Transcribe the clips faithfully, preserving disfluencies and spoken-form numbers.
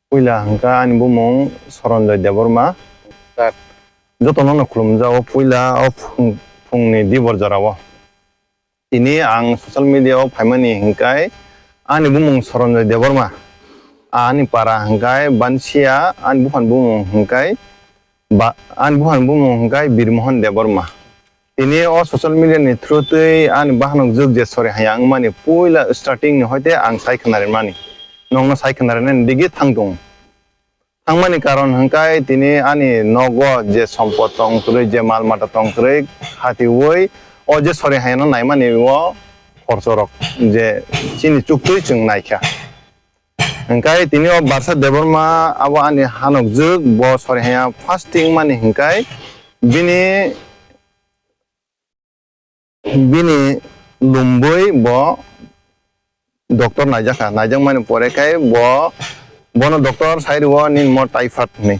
Puila hwnkha ani bumung Soronjoy Debbarma. Sir. Jotono no khulumjao puila o phung-, phungni dibor jorao. Tini ang social media o phaimani hwnkhe ani bumung Soronjoy Debbarma. Ani para hwnkhe Bansia, ani buphani bumung hwnkhe ba-, ani buphani bumung hwnkhe Birmohon Debbarma. Tini o social media ni through twi ani bahanok jwk je sori haya wngmani puila starting ni hoite ang sai khna rimani. Nokno sai khna rinani digi thang tongo. Thangmani karon hwnkhe tini ani nogo je sompot tong kwrwi, je mal mata tong kwrwi, khatiwi o je sori hayano naimani o khorchorok je chini chuktwi chwng naikha. Hwnkhe tini o Barsa Debbarma abo ani hanok jwk, bo sori haya fasting mani hwnkhe bini Bini lumbui bo doctor naijakha, naijakmani pore khai bo, bono doctor sai rwo nini mo typhoid hinwi.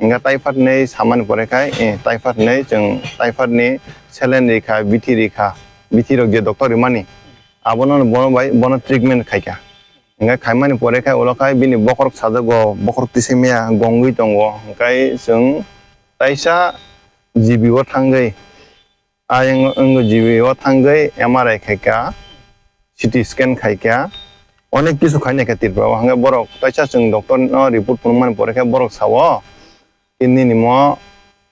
Hwnkhe typhoid hinwi samani pore khai, eh, typhoid hinwi chwng typhoid ni saline rikha, bithi rikha, bithi rok je doctor rimani, abono bono bai, bono treatment khaikha. Hwnkhe khaimani pore khai ulo khai bini bokhorok sajago, bokhorok tisimiya gongwi tongo, hwnkhe chwng taisa G B o thangwi, Ayang wngwi G B o thangwi M R I khaikha, C T scan khaikha, onek kisu khainai kha Tripura o. Hwnkhe borok taisa chwng doctor no report phunukmani pore khe borok sao, "Nini mo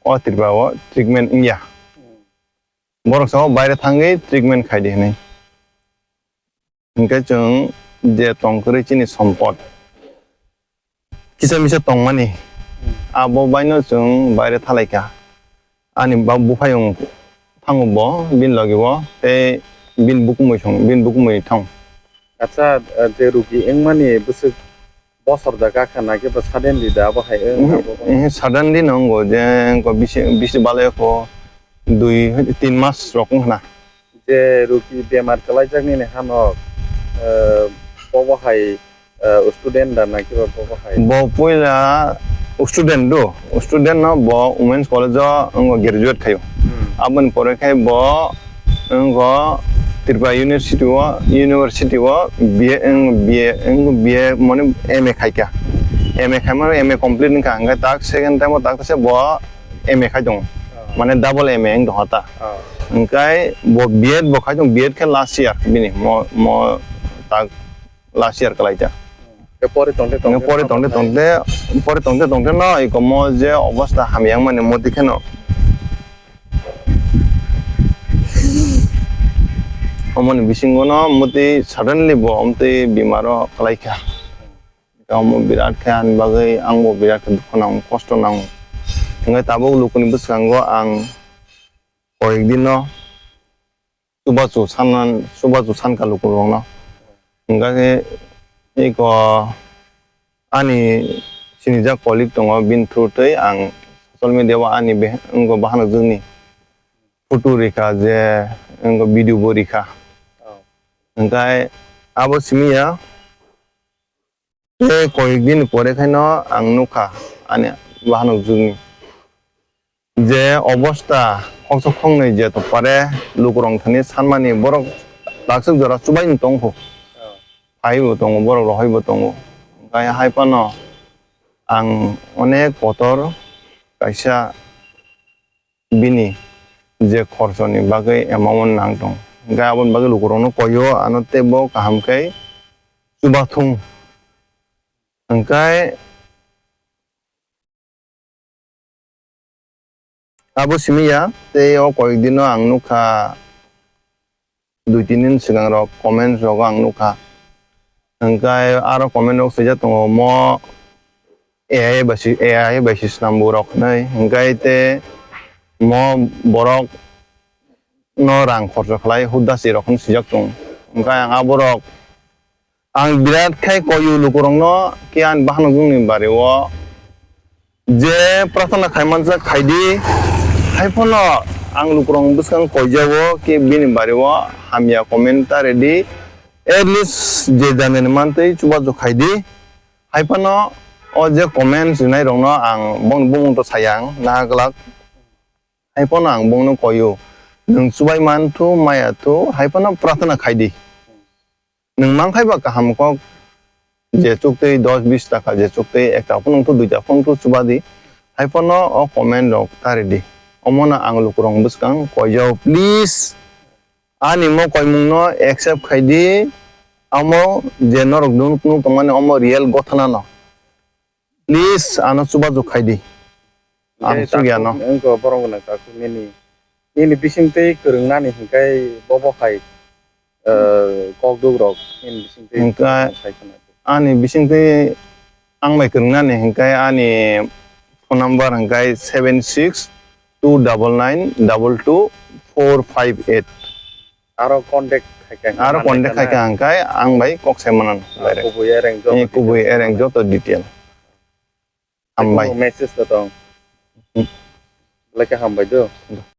o Tripura o treatment wngya." Borok sao baire thangwi treatment khaidi hinwi. Hwnkhe chwng je tong kwrwi chini sompot kisa misa tongmani, abo baino chwng baire thalaikha. Ani ba buphayung thango bo, bini logi bo, tei bini bukumui song, bini bukumui thang. Acha, je rugi wngmani bwswk bosor da kakha na khe ba suddenly da abo hai wng Mhm, abo bo? Mhm, suddenly no wngo je wngkha bisi, bisi balai kho dui, tin mas rok wngkha na. Je rugi bemar kwlaijak nini hano, eh, bobo hai, eh, student da na kiba bobo hai? Bo puila student do, student no bo Women's College o wngkha graduate khaio. Hmm. Aboni pore khai bo wngkha Tripura University o, University o B A, wng B A, wng B A mane M A khaikha. M A khaimano M A complete wngkha, hwnkhe tak second time o tak se bo M A khai tongo. Oh. Mane double M A wng tongkha ta. Oh. Hwnkhe bo B Ed bo khai tongo, B Ed khe last year bini mo, mo tak last year kwlai ta. Hwnkhe pore tongte tongte Hwnkhe pore tongte tongte, pore tongte tongte no iko mo je obostha hamya wngmani moti kheno. Omoni bisingo no moti suddenly bo omtwi bimaro kwlaikha. Omo birat khe ani bagwi ang bo birat khe dukhu nango, kosto nango. Hwnkhe tabuk lukuni bwskango ang koyek din no chubachu sanan, chubachu sankha lukurokno. Hwnkhe eko ani sinijak colleague tongo, bini through twi ang social media o ani be-, wngkha bahanok jwkni photo rikha je wngkha video bo rikha. Oh. Hwnkhe abo simi ya. Tei koyek din pore khaino ang nukha ani bahanok jwkni je obostha khoksa khoknwi je tongpare lukurok thani sanmani borok takswk jora chubaino tongkho. Phaibo tongo, borok rohorbo tongo. Hwnkhe hai phano ang onek kotor kaisa bini je khorsoni bagwi amount nang tong. Hwnkhe aboni bagwi lukurokno koio, ano teibo kaham khe chubathung. Hwnkhe abo simi ya, tei o koyek dino ang nukha dui tin din swkang rok comment rogo ang nukha. Hwnkhe aro comment rok swijak tongo, mo A I bai si, A I bai si swnambu rok hinwi. Hwnkhe tei mo borok no rang khorcho khlai hudasi rok hinwi swijak tongo. Hwnkhe ang aborok, ang birat khai koyu lukurokno khe ani bahanok jwkni bari o je prarthana khai manjak khai di, hai phano ang lukurok bwskang koijago khe bini bari o hamya comment ta redi, at least je janani mantwi chubachu khai di, hai phano o je comment rinai rokno ang bongni bumung to saya ang naha glak, hai phano ang bongno koyo, nwng chubai man thu maya thu hai phano prarthana khai di. Nwng mankhai ba kaham kok je chuktwi dos bis taka, je chuktwi ekta phone wngthu, duita phone wngthu chuba di. Hai phano o comment rok ta ridi. Omo no ang lukurok bwskang koijao, please. Ani mo koimung no accept khai di. Amo je norok nuk, nuk tongmani omo real gothana no. Please, ano chubachu khai di. Ang chukya no. Wngkha borok gwnang takhuk nini, nini bisingtwi kwrwngnani hinkhai bobo hai, eh, kok duk rok nini bisingtwi. Hinkhai sai khna. Ani bisingtwi ang bai kwrwngnani hinkhai ani phone number hinkhai seven six two double nine double two four five eight. Aro contact khai kha. Aro contact khai kha hinkhai ang bai kok sai manan. Ah, direct. Kubui ereng joto. Eh, kubui detail. Ereng joto detail. Hambai. Message to tong. Hmm. Belai khe hambai do. Do.